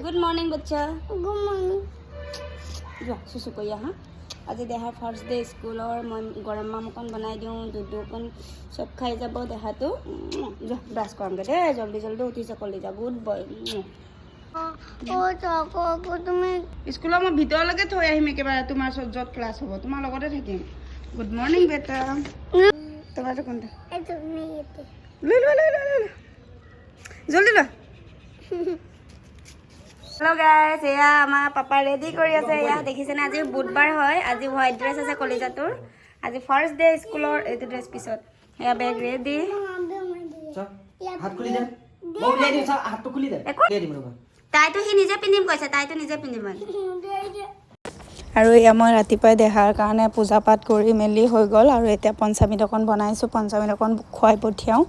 Good morning বাচ্চা। Good morning. যোৱা, চুচু কৰি আহা। আজি দেহাৰ ফাৰ্ষ্ট ডে স্কুলৰ। মই গৰম মাম অকণ বনাই দিওঁ, দুধ অকণ, চব খাই যাব দেহাটো। যোৱা, ব্ৰাছ কৰামগৈ দেই। জল্দি জল্দি উঠিছে কলিজা, গুড বয়। অ' তুমি স্কুলৰ মই ভিতৰলৈকে থৈ আহিম একেবাৰে। তোমাৰ ওচৰত য'ত ক্লাছ হ'ব, তোমাৰ লগতে থাকিম। গুড মৰ্ণিং বেটা। তোমাৰটো কোনটো? এইটো ইয়াতে। লৈ লোৱা, লৈ লোৱা, লৈ লোৱা, জল্দি লোৱা। হেল্ল' গাইজ, এয়া আমাৰ পাপা ৰেডি কৰি আছে। এয়া দেখিছেনে, আজি বুধবাৰ হয়। আজি হোৱাইট ড্ৰেছ আছে কলিজাটোৰ। আজি ফাৰ্ষ্ট ডে স্কুলৰ, এইটো ড্ৰেছ। পিছত এয়া বেগ ৰেডি। হাত খুলি দে, মই উলিয়াই দিম। চা, হাতটো খুলি দে। একো উলিয়াই দিম, ৰ'বা। তাইতো সি নিজে পিন্ধিম কৈছে, তাইতো নিজে পিন্ধিব। আৰু এয়া মই ৰাতিপুৱাই দেহাৰ কাৰণে পূজা পাঠ কৰি মেলি হৈ গ'ল আৰু এতিয়া পঞ্চামৃত অকণ বনাইছোঁ। পঞ্চামৃত অকণ খুৱাই পঠিয়াওঁ।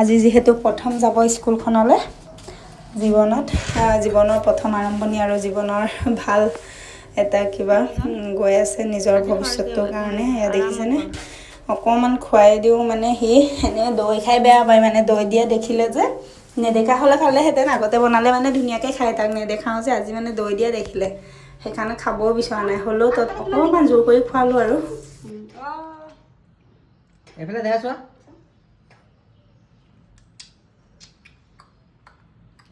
আজি যিহেতু প্ৰথম যাব স্কুলখনলৈ জীৱনত, জীৱনৰ প্ৰথম আৰম্ভণি আৰু জীৱনৰ ভাল এটা কিবা গৈ আছে নিজৰ ভৱিষ্যতটোৰ কাৰণে। এয়া দেখিছেনে, অকণমান খুৱাই দিওঁ। মানে সি এনেই দৈ খাই বেয়া পায়, মানে দৈ দিয়া দেখিলে যে, নেদেখা হ'লে খালেহেঁতেন। আগতে বনালে মানে ধুনীয়াকৈ খায়, তাক নেদেখাওঁ যে। আজি মানে দৈ দিয়া দেখিলে, সেইকাৰণে খাবও বিচৰা নাই। হ'লেও তাত অকণমান জোৰ কৰি খোৱালোঁ আৰু। এইফালে দেখা, চোৱা।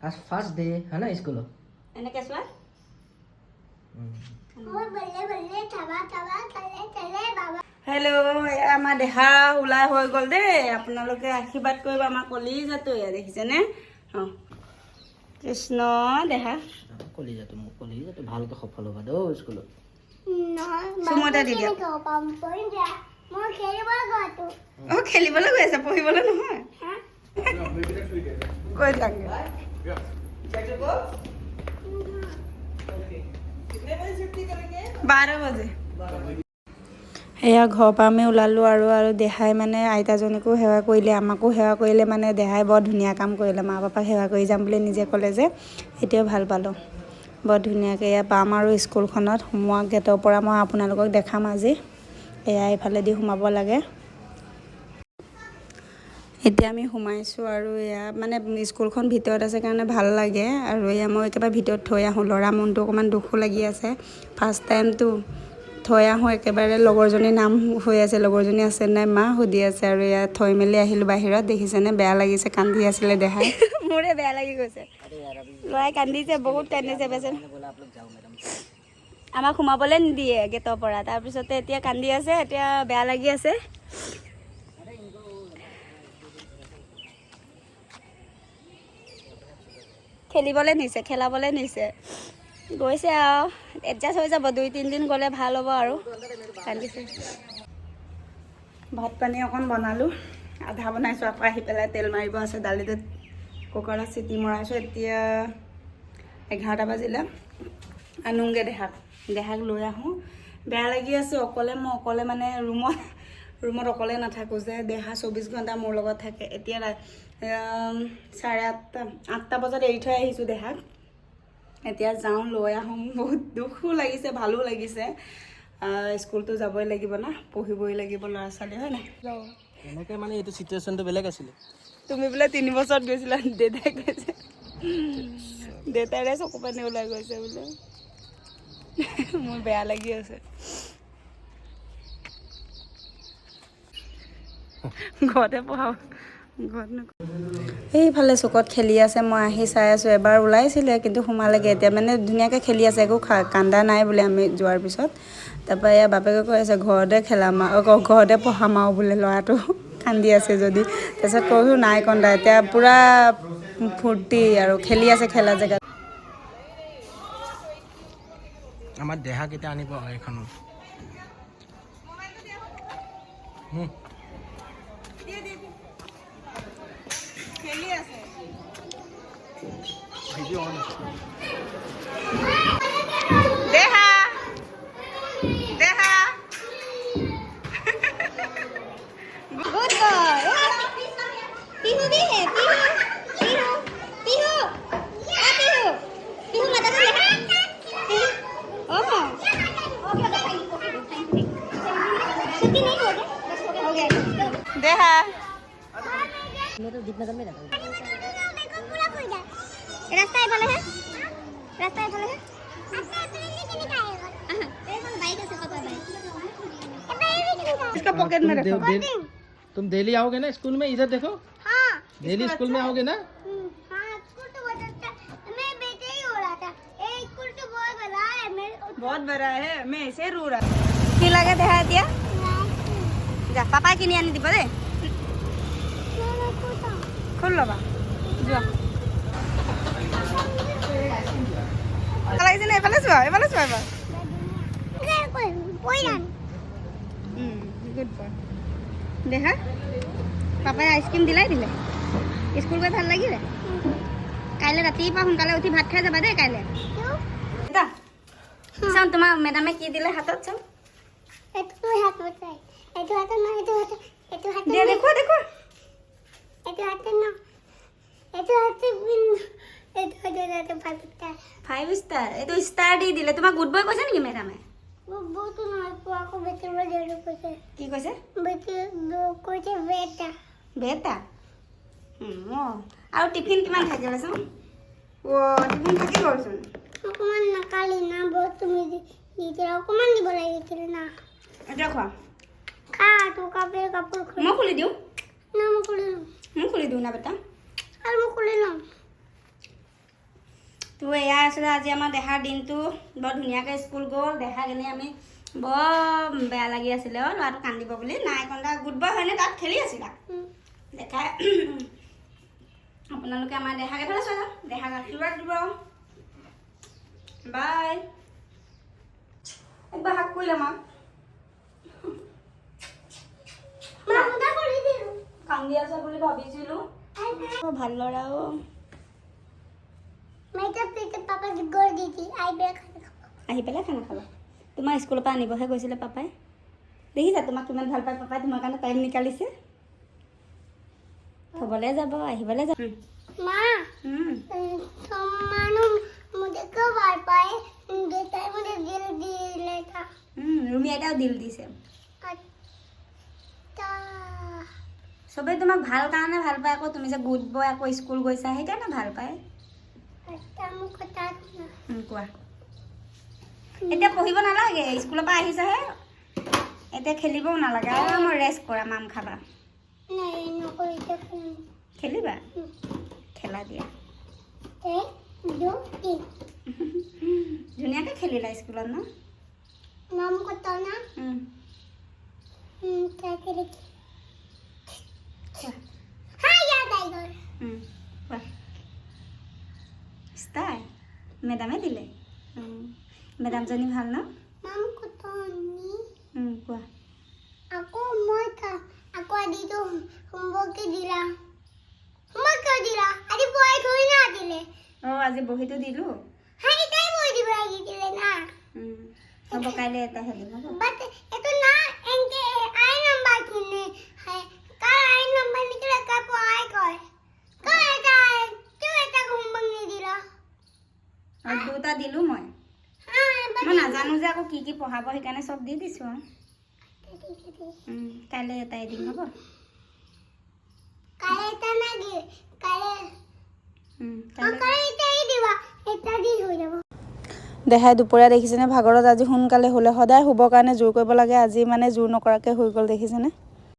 আজ ফাৰ্ষ্ট ডে হয় না স্কুলত? এনেকৈ চোৱা। বলে বলে থাবা থাবা তালে তালে বাবা। হেল্ল', এয়া আমাৰ দেহা ওলাই হৈ গ'ল দেই। আপোনালোকে আশীৰ্বাদ কৰিব আমাৰ কলিজাটো। এয়া দেখিছেনে? অঁ, কৃষ্ণ দেহা। কলিজাটো, মোক কলিজাটো ভালকে সফল হ'বা দেই স্কুলত। নহয়। চুমু এটা দি দিয়ক। পাম মই খেলিব গৈছো। অঁ, খেলিবলৈ গৈ আছে, পঢ়িবলৈ নহয়। কৈ যাংগে। 12 बजे এয়া ঘৰৰ পৰা আমি ওলালোঁ আৰু দেহাই মানে আইতাজনীকো সেৱা কৰিলে, আমাকো সেৱা কৰিলে। মানে দেহাই বৰ ধুনীয়া কাম কৰিলে, মা পাপাক সেৱা কৰি যাম বুলি নিজে ক'লে যে, সেইটোৱে ভাল পালোঁ বৰ ধুনীয়াকৈ। এয়া পাম আৰু স্কুলখনত সোমোৱা গেটৰ পৰা মই আপোনালোকক দেখাম আজি। এয়া এইফালেদি সোমাব লাগে। এতিয়া আমি সোমাইছোঁ আৰু এয়া মানে স্কুলখন ভিতৰত আছে কাৰণে ভাল লাগে। আৰু এয়া মই একেবাৰে ভিতৰত থৈ আহোঁ। ল'ৰা মনটো অকণমান দুখো লাগি আছে, ফাৰ্ষ্ট টাইমটো থৈ আহোঁ একেবাৰে। লগৰজনীৰ নাম হৈ আছে, লগৰজনী আছে নাই মা সুধি আছে। আৰু এয়া থৈ মেলি আহিলোঁ বাহিৰত। দেখিছেনে, বেয়া লাগিছে, কান্দি আছিলে দেহাই। মোৰে বেয়া লাগি গৈছে। ল'ৰাই কান্দিছে, বহুত কান্দিছে বেচেৰা। আমাক সোমাবলৈ নিদিয়ে গেটৰ পৰা। তাৰপিছতে এতিয়া কান্দি আছে, এতিয়া বেয়া লাগি আছে। খেলিবলৈ নিছে, খেলাবলৈ নিছে, গৈছে আৰু এডজাষ্ট হৈ যাব। 2-3 দিন গ'লে ভাল হ'ব আৰু। কান্দিছে। ভাত পানী অকণ বনালোঁ, আধা বনাইছোঁ, আকৌ আহি পেলাই তেল মাৰিব আছে। দালিটোত কুকাৰত চিটি মৰাইছোঁ। এতিয়া 11টা বাজিলে। আনোগৈ দেহাক, দেহাক লৈ আহোঁ। বেয়া লাগি আছে অকলে। মই অকলে মানে ৰুমত অকলে নাথাকোঁ যে, দেহা 24 ঘণ্টা মোৰ লগত থাকে। এতিয়া 8:30, 8টা বজাত এৰি থৈ আহিছোঁ দেহাক। এতিয়া যাওঁ, লৈ আহোঁ। বহুত দুখো লাগিছে, ভালো লাগিছে। স্কুলটো যাবই লাগিব না, পঢ়িবই লাগিব ল'ৰা ছোৱালী, হয় নাই? এনেকে মানে এইটো চিটুৱেশ্যনটো বেলেগ আছিলে। তুমি বোলে 3 বছৰত গৈছিলা, দেউতাই কৈছে। দেউতাৰে চকু পানী ওলাই গৈছে বোলে। মোৰ বেয়া লাগি আছে। ঘৰতে পঢ়াব, ঘৰত। সেইফালে চুকত খেলি আছে, মই আহি চাই আছোঁ। এবাৰ ওলাইছিলে কিন্তু সোমালেগৈ। এতিয়া মানে ধুনীয়াকৈ খেলি আছে, একো কান্দা নাই বোলে আমি যোৱাৰ পিছত। তাৰপৰা এয়া বাপেকে কৈ আছে, ঘৰতে খেলাম আৰু ঘৰতে পঢ়াম আৰু বোলে, ল'ৰাটো কান্দি আছে যদি। তাৰপিছত কৈছোঁ, নাই কন্দা, এতিয়া পূৰা ফূৰ্তি আৰু খেলি আছে খেলা জেগাত। আমাৰ দেহা কেতিয়া আনিব এইখন? খেলি আছে। ভিডিঅ' অন আছে। দেহা, দেহা। Good boy. Pihu भी है, पिहू, पिहू, पिहू, आ पिहू, पिहू माता को ले। ओ okay okay, thank you, okay, thank you. छुट्टी नहीं हो गया, बस हो गया, हो गया। দেহা। मैं तो दीपनगर में रहता हूँ। पूरा ৰাস্তা এইফালেহে, ৰাস্তা এইফালেহে। আহা, এইখন বাইক আছে, পাপা বাইক। इसका पॉकेट में रखो। तुम डेली आओगे ना स्कूल में? इधर देखो। हाँ। डेली स्कूल में आओगे ना? हाँ, स्कूल तो बहुत अच्छा। मैं बेटे ही हो रहा था। ये स्कूल तो बहुत बड़ा है मेरे। बहुत बड़ा है, मैं ऐसे रो रहा। কি লাগে দেহা এতিয়া? যা, পাপাই কিনি আনি দিব দেই। খুল ল'বা যোৱা। ভাল লাগিছে নে? এইফালে চোৱা, এইফালে চোৱা এবাৰ। গুড বয় দেহা। পাপাই আইচক্ৰীম দিলাই দিলে। স্কুল গৈ ভাল লাগিলে? কাইলৈ ৰাতিপুৱা সোনকালে উঠি ভাত খাই যাবা দেই কাইলৈ। চাওঁ, তোমাৰ মেডামে কি দিলে হাতত, চাওঁ। এইটো হাতত, এইটো হাতত ন, এইটো হাতত, এইটো হাতত। দিয়া, দেখুৱা, দেখুৱা। এইটো হাতত ন, এইটো হাতত, এইটো হাতত 5 ষ্টাৰ। 5 ষ্টাৰ, এইটো ষ্টাৰ দি দিলে। তোমাক গুড বয় কৈছে নেকি মেডামে? বহুতো নহয় পোৱা, আকৌ বেটি কৈছে। কি কৈছে? বেটি কৈছে, বেটা। বেটা। অঁ, আৰু টিফিন কিমান থাকিলে চাওঁ। অ', টিফিন থাকি গ'লচোন। অকণমান নাকালি না, বহুত তুমি দিছিলে, অকণমান দিব লাগিছিল না। এতিয়া খোৱা। খা তোৰ কাপোৰ, কাপোৰ খুলি। মই খুলি দিওঁ। না, মই খুলি ল'ম। মই খুলি দিওঁ না বেটা। আৰু মই খুলি ল'ম। তো এয়া আছিলে আজি আমাৰ দেহাৰ দিনটো। বৰ ধুনীয়াকৈ স্কুল গ'ল দেহা কেনে। আমি বৰ বেয়া লাগি আছিলে, অঁ, ল'ৰাটো কান্দিব বুলি। নাই কন্দা, গুড বয় হয়নে? তাত খেলি আছিলা দেখাই। আপোনালোকে আমাৰ দেহাক এফালে চোৱা যাওক, দেহাক আশীৰ্বাদ দিব। বাই। একবাৰ হাক কৰিলে আমাক। মা, মুদা কৰি দিলোঁ। কান্দি আছে বুলি ভাবিছিলোঁ। ভাল ল'ৰাও। मैं तो पीछे पापा की गोल दी थी आई बेर खाना। আহি পেলাই খানা খাবা। তোমাৰ স্কুলৰ পৰা আনিবহে গৈছিলে পাপাই। দেখিছা, তোমাক কিমান ভাল পায় পাপাই, তোমাৰ কাৰণে টাইম নিকালিছে। থ'বলৈ যাব, আহিবলৈ যাব। माँ, तो मानो मुझे क्यों मार पाए? देता है मुझे दिल दिले था। ৰুমি আইতাও দিল দিছে। अच्छा। চবেই তোমাক ভাল কাৰণে ভাল পায় আকৌ। তুমি যে গুড বয়, আকৌ স্কুল গৈছা, সেইকাৰণে ভাল পায়। अच्छा, मुझको ना। কোৱা। এতিয়া পঢ়িব নালাগে, স্কুলৰ পৰা আহিছাহে। এতিয়া খেলিবও নালাগে, আৰামত ৰেষ্ট কৰা, মাম খাবা। नहीं, नको इथे। খেলিবা? খেলা দিয়া। एक, दो, तीन। ধুনীয়াকৈ খেলিলা স্কুলত ন? माम को तो ना। क्या करे? हाँ, याद आई गई। কোৱা। ষ্টাৰ মেডামে দিলে। মেডামজনী ভাল ন? মাম को तो नी। কোৱা। আকৌ মই আকৌ আজিতো হোমৱৰ্ক দিলা, হোমৱৰ্ক কিয় দিলা? আজি পঢ়াই থৈ না দিলে। অঁ, আজি বহীটো দিলোঁ। হা, এটাই বহি দিব লাগিছিলে না। হ'ব, কাইলৈ এটাহে দিম, হ'ব। বাট এইটো না, এনকে I number কিনে কাৰ আই নাম্বাৰ নিদিলে, কাৰ পঢ়াই কয়, কাৰ এটা, কিয় এটা হোমৱৰ্ক নিদিলা? আৰু দুটা দিলোঁ মই। হা। মই নাজানো যে আকৌ কি কি পঢ়াব, সেইকাৰণে চব দি দিছোঁ আৰু। কাইলৈ এটাই দিম, হ'ব। কাইলৈ এটা নাগে কাইলৈ। কাইলৈ। কাইলৈ এটাই দিবা, এটা দি হৈ যাব। দেহাই দুপৰীয়া দেখিছেনে ভাগৰত আজি সোনকালে শুলে। সদায় শুবৰ কাৰণে জোৰ কৰিব লাগে, আজি মানে জোৰ নকৰাকৈ শুই গ'ল, দেখিছেনে?